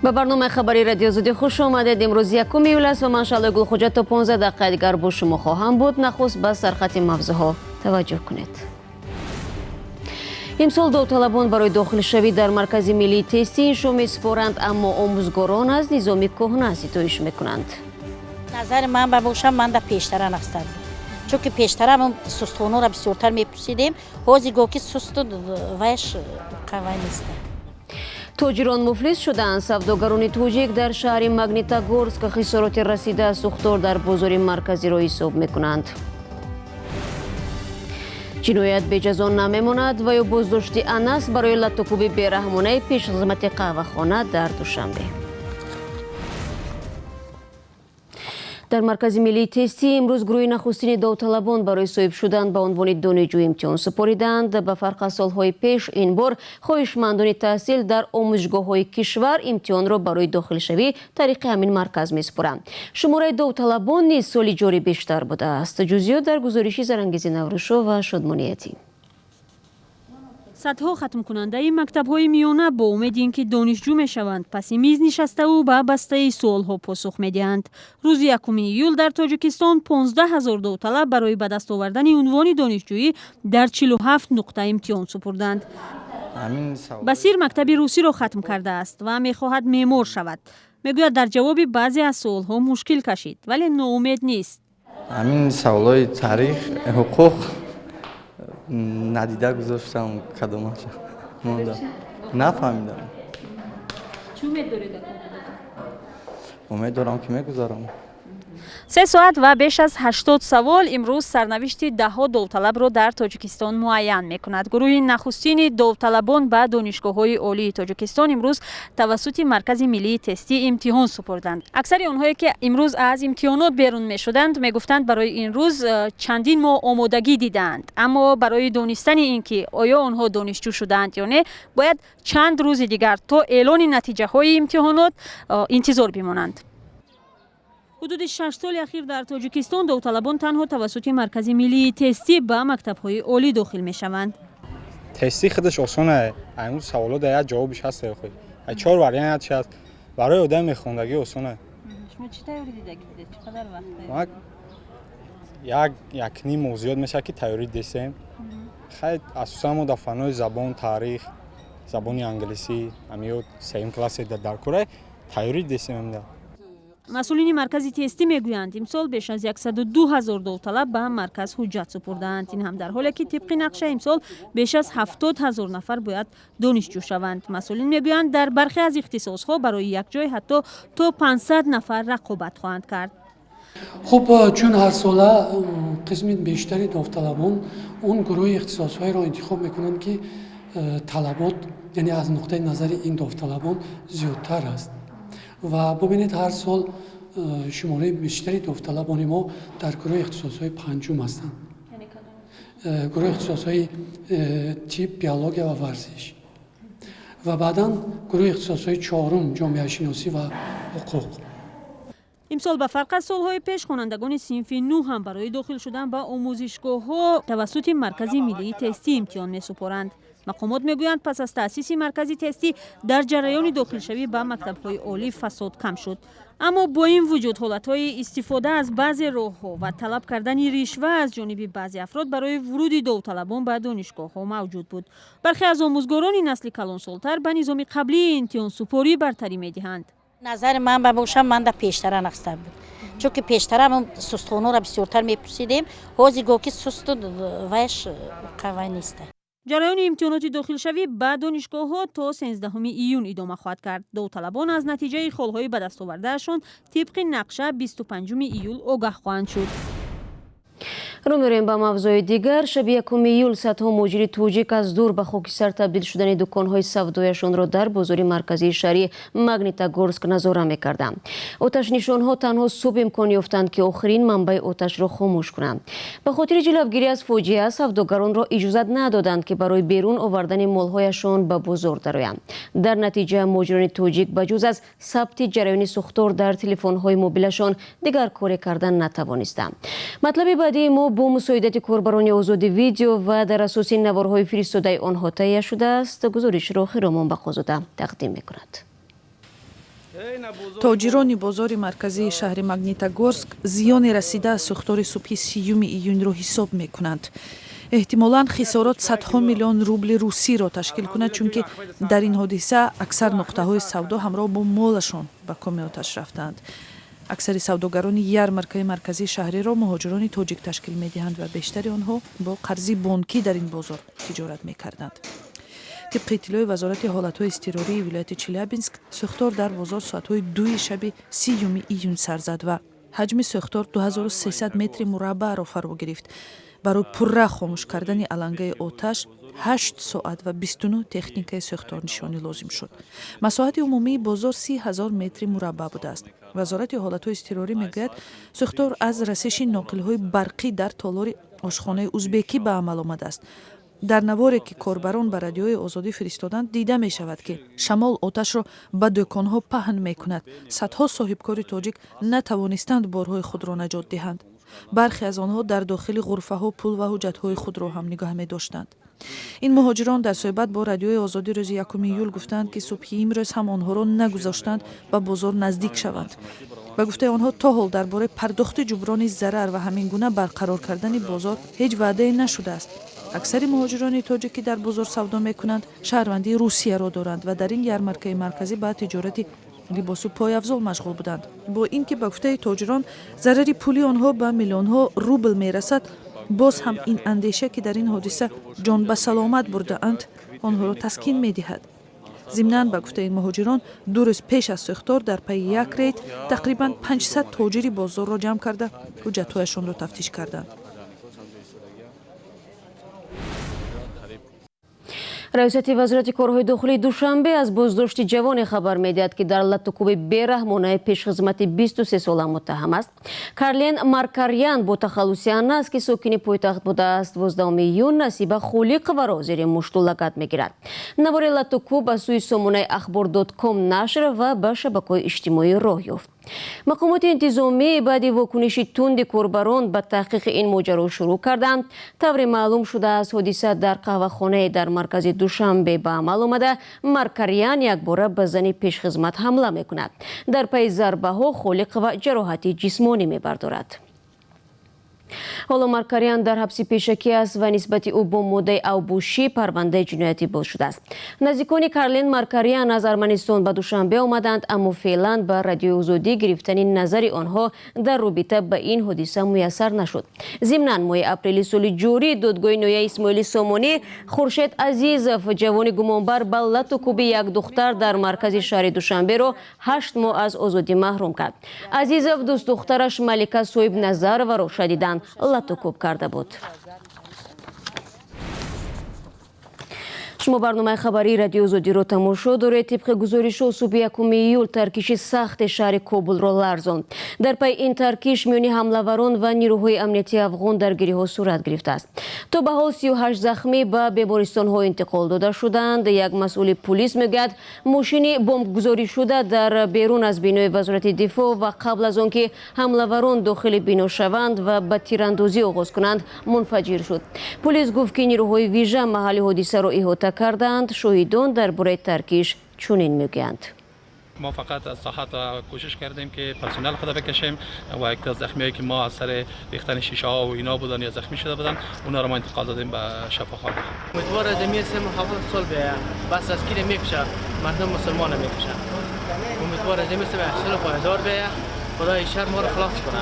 Ба барномаи хабарии Радиои Озодӣ хуш омадед. Имрӯз 1 июл аст ва ман, Шаҳлои Гулхоҷа, то 15 дақиқаи дигар бо шумо хоҳам буд. Нахуст ба сархати мавзӯъҳо таваҷҷӯҳ кунед. Имсол довталабон барои дохилшавӣ дар Маркази миллии тестӣ иншо месупоранд, аммо омӯзгорон аз низоми кӯҳна ситоиш мекунанд. Назари ман ба бошам, ман да пештара нағзтар буд, чунки пештара мо сустхонора бисёртар мепурсидем. Ҳозир го ки сусту вайш қавай неста. Тоҷирон муфлис шудаанд. Савдогарони тоҷик дар шаҳри Магнитогорск хисороти расида аз сӯхтор дар бозори марказиро ҳисоб мекунанд. Ҷиноят беҷазо намемонад ва ё боздошти Анас барои латтукӯби бераҳмонаи пешхизмати қаҳвахона дар Душанбе. Дар Маркази миллии тестӣ имрӯз гурӯҳи нахустини довталабон барои соҳиб шудан ба унвони донишҷӯ имтиҳон супориданд. Ба фарқ аз солҳои пеш, ин бор хоҳишмандони таҳсил дар омӯзишгоҳҳои кишвар имтиҳонро барои дохилшавӣ тариқи ҳамин марказ месупоранд. Шумораи довталабон низ соли ҷорӣ бештар будааст. Ҷузъиёт дар гузориши Зарангези Наврӯзшо ва Шодмониятӣ. Садҳо хатмкунандаи мактабҳои миёна бо умеди ин ки донишҷӯ мешаванд, паси миз нишаставу ба бастаи суолҳо посух медиҳанд. Рӯзи 1 июл дар Тоҷикистон 15 000 довталаб барои ба даст овардани унвони донишҷӯӣ дар 47 нуқта имтиҳон супурданд. Басир мактаби русиро хатм кардааст ва мехоҳад меъмор шавад. Мегӯяд, дар ҷавоби баъзе аз суолҳо мушкил кашид, вале ноумед нест. Ҳамин саволҳои таърих, ҳуқуқ надида гузоштам, кадомаша монда, нафаҳмидам. Чӣ умед доред? Умед дорам, ки мегузарам. 3 соат ва беш аз 80 савол имрӯз сарнавишти даҳҳо довталабро дар Тоҷикистон муайян мекунад. Гурӯҳи нахустини довталабон ба донишгоҳҳои олии Тоҷикистон имрӯз тавассути Маркази миллии тестӣ имтиҳон супурданд. Аксари онҳое, ки имрӯз аз имтиҳонот берун мешуданд, мегуфтанд, барои ин рӯз чандин моҳ омодагӣ дидаанд, аммо барои донистани ин ки оё онҳо донишҷӯ шудаанд ё не, бояд чанд рӯзи дигар то эълони натиҷаҳои имтиҳонот интизор бимонанд. Ҳудуди 6 соли ахир дар Тоҷикистон довталабон танҳо тавассути Маркази миллии тестӣ ба мактабҳои олӣ дохил мешаванд. Тестӣ худаш осона. Аймуз саволо да як ҷавобиш ҳаст, чор вариант ҳаст. Барои одами мехондагӣ осона. Шумо чӣ тайёрӣ дидагӣ дидед? Чӣ қадар вақт? Як якним моҳ зиёд мешавад, ки тайёрӣ дидесем. Хай, асосан мо дар фанҳои забон, таърих, забони англисӣ, ҳамиё сеюм классе дар кора тайёрӣ дидесем амда. Масъулини Маркази тестӣ мегӯянд, имсол беш аз 102 ҳазор довталаб ба марказ ҳуҷҷат супурдаанд. Ин ҳам дар ҳоле ки тибқи нақша имсол беш аз 70 000 нафар бояд донишҷӯ шаванд. Масъулин мегӯянд, дар бархе аз ихтисосҳо барои як ҷой ҳатто то 500 нафар рақобат хоҳанд кард. Хуб, чун ҳарсола қисми бештари довталабон он гурӯҳи ихтисосҳоеро интихоб мекунанд, ки талабот, яъне аз нуқтаи назари ин довталабон, зиёдтар аст, ва бубинед, ҳар сол шумораи бештари довталабони мо дар гурӯҳи ихтисосҳои панҷум ҳастанд, гурӯҳи ихтисосҳои тиб, биология ва варзиш, ва баъдан гурӯҳи ихтисосҳои чорум, ҷомеашиносӣ ва ҳуқуқ. Имсол, ба фарқ аз солҳои пеш, хонандагони синфи нӯ ҳам барои дохил шудан ба омӯзишгоҳҳо тавассути Маркази миллии тестӣ имтиҳон месупоранд. Мақомот мегӯянд, пас аз таъсиси Маркази тестӣ дар ҷараёни дохилшавӣ ба мактабҳои олӣ фасод кам шуд. Аммо бо ин вуҷуд ҳолатҳои истифода аз баъзе роҳҳо ва талаб кардани ришва аз ҷониби баъзе афрод барои вуруди довталабон ба донишгоҳҳо мавҷуд буд. Бархе аз омӯзгорони насли калонсолтар ба низоми қаблии имтиҳонсупорӣ бартарӣ медиҳанд. Назари ман ба бошам, ман да пештара нағзтар буд, чунки пештара мо сустхонора бисёртар мепурсидем. Ҳозир го ки сусту вайш қавай неста. Ҷараёни имтиҳоноти дохилшавӣ ба донишгоҳҳо то 13 июн идома хоҳад кард. Довталабон аз натиҷаи холҳои ба дастовардаашон тибқи нақша 25 июл огаҳ хоҳанд шуд. Рӯ меорем ба мавзӯи дигар. Шаби 1 июл садҳо муҳоҷири тоҷик аз дур ба хокистар табдил шудани дуконҳои савдояшонро дар бозори марказии шаҳри Магнитогорск назора мекарданд. Оташнишонҳо танҳо субҳ имкон ёфтанд, ки охирин манбаи оташро хомӯш кунанд. Ба хотири ҷилавгирӣ аз фоҷиа савдогаронро иҷозат надоданд, ки барои берун овардани молҳояшон ба бозор дароянд. Дар натиҷа муҳоҷирони тоҷик ба ҷуз аз сабти ҷараёни сӯхтор дар телефонҳои мобилашон дигар коре кардан натавонистанд. Матлаби баъдии мо бо мусоидати корбарони Озоди Видео ва дар асоси наворҳои фиристодаи онҳо таҳия шудааст. Гузоришро Хиромон Бақозода тақдим мекунад. Тоҷирони бозори марказии шаҳри Магнитогорск зиёни расида аз сӯхтори субҳи 30-юми июнро ҳисоб мекунанд. Эҳтимолан, хисорот садҳо миллион рубли русиро ташкил кунад, чунки дар ин ҳодиса аксар нуқтаҳои савдо ҳамроҳ бо молашон ба коми оташ рафтаанд. Аксари савдогарони ярмаркаи марказии шаҳриро муҳоҷирони тоҷик ташкил медиҳанд ва бештари онҳо бо қарзи бонкӣ дар ин бозор тиҷорат мекарданд. Тибқи иттилои Вазорати ҳолатҳои изтирории вилояти Челябинск, сӯхтор дар бозор соатҳои 2-и шаби 30-юми июн сар зад ва ҳаҷми сӯхтор 2300 метри мураббаъро фаро гирифт. Барои пурра хомӯш кардани алангаи оташ 8 соат ва 29 техникаи сӯхторнишонӣ лозим шуд. Масоҳати умумии бозор 30 000 метри мураббаъ будааст. Вазорати ҳолатҳои изтирорӣ мегӯяд, сӯхтор аз расиши ноқилҳои барқӣ дар толори ошхонаи узбекӣ ба амал омадааст. Дар наворе, ки корбарон ба Радиои Озодӣ фиристоданд, дида мешавад, ки шамол оташро ба дӯконҳо паҳн мекунад. Садҳо соҳибкори тоҷик натавонистанд борҳои худро наҷот диҳанд. Бархе аз онҳо дар дохили ғурфаҳо пул ва ҳуҷҷатҳои худро ҳам нигоҳ медоштанд. Ин муҳоҷирон дар суҳбат бо Радиои Озодӣ рӯзи 1 июл гуфтанд, ки субҳи имрӯз ҳам онҳоро нагузоштанд ба бозор наздик шаванд. Ба гуфтаи онҳо, то ҳол дар бораи пардохти ҷуброни зарар ва ҳамин гуна барқарор кардани бозор ҳеҷ ваъдае нашудааст. Аксари муҳоҷирони тоҷик, ки дар бозор савдо мекунанд, шаҳрвандии Русияро доранд ва дар ин ярмаркаи марказӣ ба тиҷорати либосу пойафзол машғул буданд. Бо ин ки, ба гуфтаи тоҷирон, зарари пулии онҳо ба миллионҳо рубл мерасад, боз ҳам ин андеша, ки дар ин ҳодиса ҷон ба саломат бурдаанд, онҳоро таскин медиҳад. Зимнан, ба гуфтаи ин муҳоҷирон, 2 рӯз пеш аз сӯхтор дар пайи як рейд тақрибан 500 тоҷири бозорро ҷамъ карда, ҳуҷҷатҳояшонро тафтиш карданд. Раёсати вазорати корҳои дохилии Душанбе аз боздошти ҷавоне хабар медиҳад, ки дар латтукӯби бераҳмонаи пешхизмати 23сола муттаҳам аст. Карлен Маркарян бо тахаллуси Анас, ки сокини пойтахт будааст, 12 июн Насиба Холиқоваро зери мушту лагат мегирад. Навори латтукӯб аз сӯи сомонаи Ахбор ком нашр ва ба шабакаҳои иҷтимоӣ роҳ ёфт. Мақомоти интизомӣ баъди вокуниши тунди корбарон ба таҳқиқи ин моҷаро шурӯъ карданд. Тавре маълум шудааст, ҳодиса дар қаҳвахонае дар маркази Душанбе ба амал омада, Маркарян якбора ба зани пешхизмат ҳамла мекунад. Дар пайи зарбаҳо Холиқова ҷароҳати ҷисмонӣ мебардорад. Ҳоло Маркарян дар ҳабси пешакӣ аст ва нисбати ӯ бо моддаи авбошӣ парвандаи ҷиноятӣ боз шудааст. Наздикони Карлен Маркарян аз Арманистон ба Душанбе омаданд, аммо феълан ба Радиои Озодӣ гирифтани назари онҳо дар робита ба ин ҳодиса муяссар нашуд. Зимнан, моҳи апрели соли ҷорӣ додгоҳи ноҳияи Исмоили Сомонӣ Хуршед Азизов, ҷавони гумонбар ба латту кӯби як духтар дар маркази шаҳри Душанберо, 8 моҳ аз озодӣ маҳрум кард. Азизов дӯстдухтараш Малика Соҳибназароваро шадидан латтукӯб карда буд. Шумо барномаи хабарии Радиои Озодиро тамошо доред. Тибқи гузоришҳо, субҳи 1 июл таркиши сахте шаҳри Кобулро ларзонд. Дар пайи ин таркиш миёни ҳамлаварон ва нирӯҳои амниятии афғон даргириҳо сурат гирифтааст. То ба ҳол 38 захмӣ ба бемористонҳо интиқол дода шуданд. Як масъули пулис мегӯяд, мошини бомбгузоришуда дар берун аз бинои Вазорати дифоъ ва қабл аз он ки ҳамлаварон дохили бино шаванд ва ба тирандозӣ оғоз кунанд, мунфаҷир шуд. Пулис гуфт, ки нирӯҳои вижа маҳалли ҳодисаро иҳота карданд. Шоҳидон дар бораи таркиш чунин мегӯянд. ما فقط از ساحت کوشش کردیم که پرسنل خود بکشیم و یک زخمی که ما از سر ریختن شیشه ها و اینا بودن یا زخمی شده بودن، اونا رو ما انتقال دادیم به شفاخانه. امیدوار از امیر سه سال بیایه، بس از کی میکشه؟ مردم مسلمان میکشه. امیدوار از امیر سه پایدار بیایه، خدای شر ما رو خلاص کنه.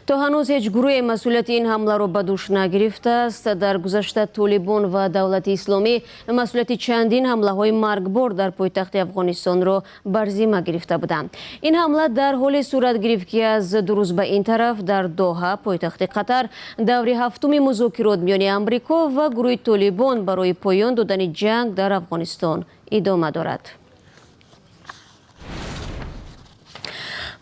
То ҳанӯз ҳеҷ гурӯҳе масъулияти ин ҳамларо ба дӯш нагирифтааст. Дар гузашта Толибон ва Давлати Исломӣ масъулияти чандин ҳамлаҳои маргбор дар пойтахти Афғонистонро бар зимма гирифта буданд. Ин ҳамла дар ҳоле сурат гирифт, ки аз 2 рӯз ба ин тараф дар Доҳа, пойтахти Қатар, даври ҳафтуми музокирот миёни Амрико ва гурӯҳи Толибон барои поён додани ҷанг дар Афғонистон идома дорад.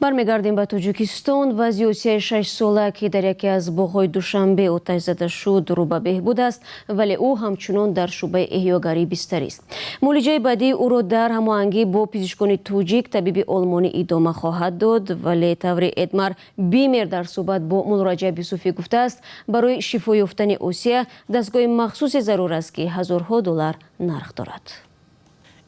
Бармегардем ба Тоҷикистон. Вазъи Осияи 6сола, ки дар яке аз боғҳои Душанбе оташ зада шуд, рӯ ба беҳбуд аст, вале ӯ ҳамчунон дар шӯъбаи эҳёгарӣ бистарист. Муолиҷаи баъдии ӯро дар ҳамоҳангӣ бо пизишкони тоҷик табиби олмонӣ идома хоҳад дод, вале тавре Эдмар Бимер дар суҳбат бо Муллораҷаб Юсуфӣ гуфтааст, барои шифо ёфтани Осия дастгоҳи махсусе зарур аст, ки ҳазорҳо доллар нарх дорад.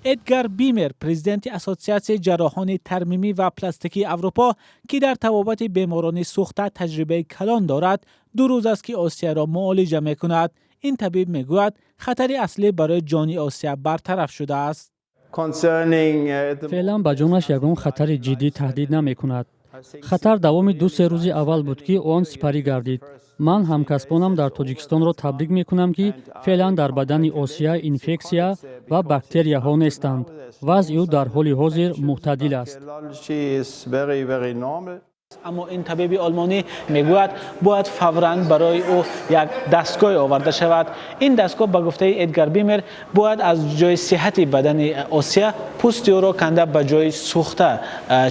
Эдгар Бимер, президенти Ассотсиатсияи ҷарроҳони тармимӣ ва пластикии Аврупо, ки дар табобати беморони сӯхта таҷрибаи калон дорад, 2 рӯз аст, ки Осияро муолиҷа мекунад. Ин табиб мегӯяд, хатари аслӣ барои ҷони Осия бартараф шудааст. Феълан ба ҷонаш ягон хатари ҷиддӣ таҳдид намекунад. Хатар давоми 2-се рӯзи аввал буд, ки он сипарӣ гардид. Ман ҳамкасбонам дар Тоҷикистонро табрик мекунам, ки феълан дар бадани Осия инфексия ва бактерияҳо нестанд. Вазъи ӯ дар ҳоли ҳозир мӯътадил аст. Аммо ин табиби олмонӣ мегӯяд, бояд фавран барои ӯ як дастгоҳ оварда шавад. Ин дастгоҳ, ба гуфтаи Эдгар Бимер, бояд аз ҷои сиҳати бадани Осия пӯсти ӯро канда, ба ҷои сӯхта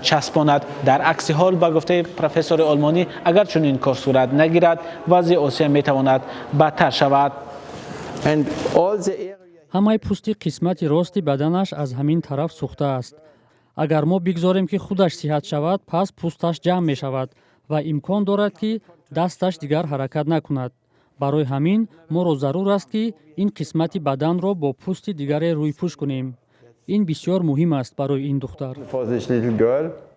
часпонад. Дар акси ҳол, ба гуфтаи профессори олмонӣ, агар чунин кор сурат нагирад, вазъи Осия метавонад бадтар шавад. Ҳамаи пӯсти қисмати рости баданаш аз ҳамин тараф сӯхтааст. Агар мо бигзорем, ки худаш сиҳат шавад, пас пӯсташ ҷамъ мешавад ва имкон дорад, ки дасташ дигар ҳаракат накунад. Барои ҳамин моро зарур аст, ки ин қисмати баданро бо пӯсти дигаре рӯйпӯш кунем. Ин бисёр муҳим аст барои ин духтар.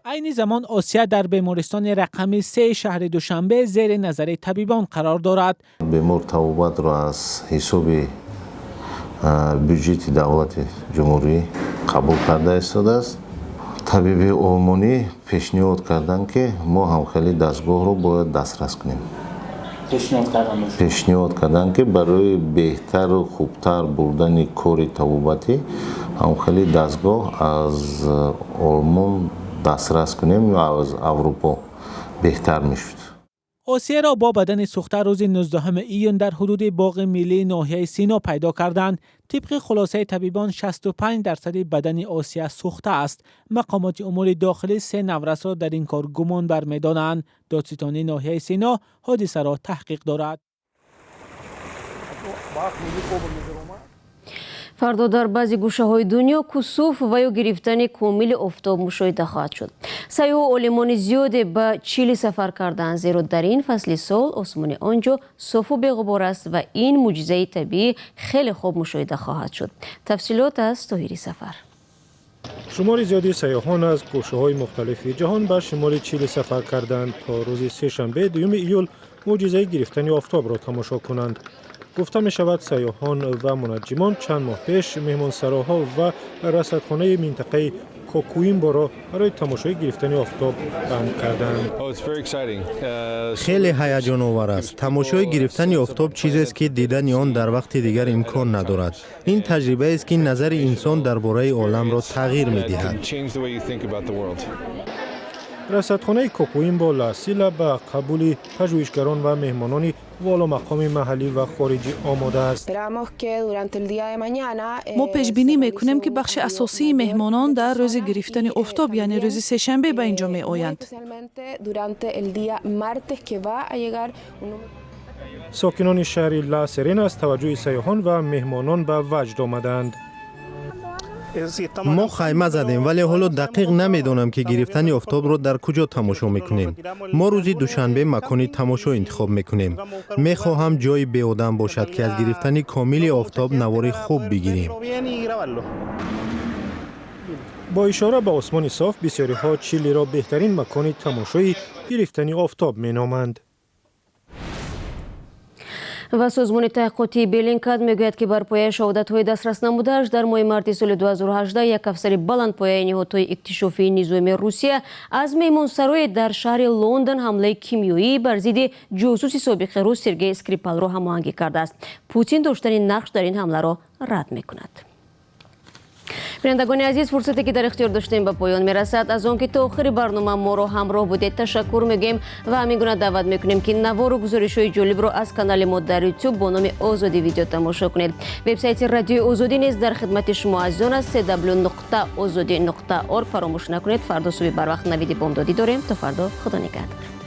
Айни замон Осия дар бемористони рақами 3 шаҳри Душанбе зери назари табибон қарор дорад. Бемор табобатро аз ҳисоби бюҷети давлати ҷумҳурӣ қабул карда истодааст. Табиби олмонӣ пешниҳод карданд, ки мо ҳамхели дастгоҳро бояд дастрас кунем. Пешниҳод карданд, ки барои беҳтару хубтар бурдани кори табобатӣ ҳамхели дастгоҳ аз Олмон дастрас кунем ё аз Аврупо беҳтар мешуд. Осияро бо бадани сӯхта рӯзи 19 июн дар ҳудуди боғи миллии ноҳияи Сино пайдо карданд. Тибқи хулосаи табибон, 65 дарсади бадани Осия сӯхта аст. Мақомоти умури дохилӣ се наврасро дар ин кор гумонбар медонанд. Додситонии ноҳияи Сино ҳодисаро таҳқиқ дорад. Фардо дар баъзе гӯшаҳои дунё кусуф ва ё гирифтани комили офтоб мушоҳида хоҳад шуд. Сайёҳу олимони зиёде ба Чили сафар карданд, зеро дар ин фасли сол осмони он ҷо софу беғубор аст ва ин мӯъҷизаи табиӣ хеле хуб мушоҳида хоҳад шуд. Тафсилот аз Тоҳири Сафар. Шумори зиёди сайёҳон аз гӯшаҳои мухталифи ҷаҳон ба шимоли Чили сафар карданд, то рӯзи сешанбе, 2 июл, мӯъҷизаи гирифтани офтобро тамошо кунанд. Гуфта мешавад, сайёҳон ва мунаҷҷимон чанд моҳ пеш меҳмонсароҳо ва расадхонаи минтақаи Кокуимборо барои тамошои гирифтани офтоб банд карданд. Хеле ҳаяҷоновар аст. Тамошои гирифтани офтоб чизест, ки дидани он дар вақти дигар имкон надорад. Ин таҷрибаест, ки назари инсон дар бораи оламро тағйир медиҳад. Расадхонаи Кокуимбо Ла Сила ба қабули пажӯҳишгарон ва меҳмонони воломақоми маҳаллӣ ва хориҷӣ омода аст. Мо пешбинӣ мекунем, ки бахши асосии меҳмонон дар рӯзи гирифтани офтоб, яъне рӯзи сешанбе, ба ин ҷо меоянд. Сокинони шаҳри Ла Серена аз таваҷҷӯҳи сайёҳон ва меҳмонон ба ваҷд омадаанд. Мо хайма задем, вале ҳоло дақиқ намедонам, ки гирифтани офтобро дар куҷо тамошо мекунем. Мо рӯзи душанбе макони тамошо интихоб мекунем. Мехоҳам ҷои беодам бошад, ки аз гирифтани комили офтоб навори хуб бигирем. Бо ишора ба осмони соф, бисёриҳо Чилиро беҳтарин макони тамошои гирифтани офтоб меноманд. Ва созмони таҳқиқотии Беллингкат мегӯяд, ки бар пояи шаҳодатҳои дастрас намудааш, дар моҳи марти соли 2018 як афсари баландпояи ниҳодҳои иктишофии низомии Русия аз меҳмонсарое дар шаҳри Лондон ҳамлаи кимиёӣ бар зидди ҷосуси собиқи рус Сергей Скрипалро ҳамоҳангӣ кардааст. Путин доштани нақш дар ин ҳамларо рад мекунад. Бинандагони азиз, фурсате, ки дар ихтиёр доштем, ба поён мерасад. Аз он ки то охири барнома моро ҳамроҳ будед, ташаккур мегӯем ва ҳамин гуна даъват мекунем, ки навору гузоришҳои ҷолибро аз канали мо дар Ютуб бо номи Озодӣ Видео тамошо кунед. Вебсайти Радиои Озодӣ низ дар хидмати шумо азизон аст: www.ozodi.org. Фаромӯш накунед, фардо субҳи барвақт Навиди бомдодӣ дорем. То фардо, худо нигаҳдор.